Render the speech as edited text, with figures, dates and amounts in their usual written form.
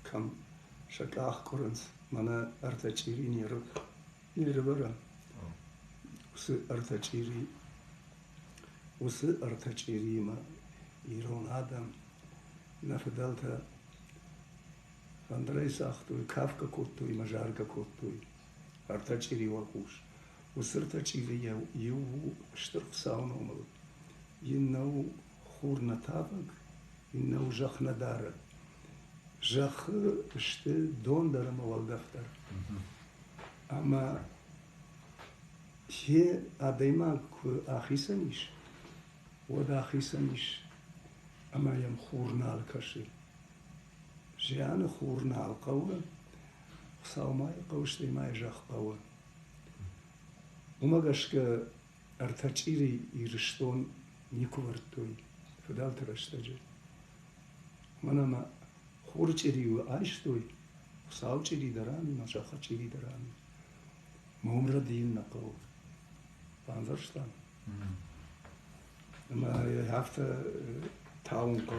Кӕм сӕ къах къуырынц, мӕнӕ ӕртӕ чъири не рывӕрӕм. Уыцы ӕртӕ чъири, уыцы ӕртӕ чъириимӕ ирон адӕм, нӕ фыдӕлтӕ фӕндырӕй цагътой, кафгӕ кодтой ӕмӕ заргӕ кодтой. Ӕртӕ чъири уӕлхъус. Уыцы ӕртӕ чъирийӕ иу у Стыр Хуыцауы номыл, иннӕ у хур нӕ тавӕг, иннӕ у зӕхх нӕ дарӕг. Зӕххы сты дон дӕр ӕмӕ уӕлдӕф дӕр. Ӕмӕ йе адӕймаг куы ахицӕн ис, уӕд ахицӕн ис ӕмӕ йӕм хур нал кӕсы. Зианы хур нал хъӕуы, Хуыцау ма йӕ хъӕуы, стӕй ма йӕ зӕхх хъӕуы. Уымӕ гӕсгӕ ӕртӕ чъири Ирыстон никуы вӕрдтой фыдӕлты рӕстӕджы. Уымӕн ӕмӕ хуры чъири айстой, Хуыцауы чъири дӕр ам и, мӕ зӕххы чъири дӕр ам и. Мӕ уым рӕдийын нӕ хъӕуы. Бамбӕрстам? Ӕмӕ афтӕ тауын хъӕуы.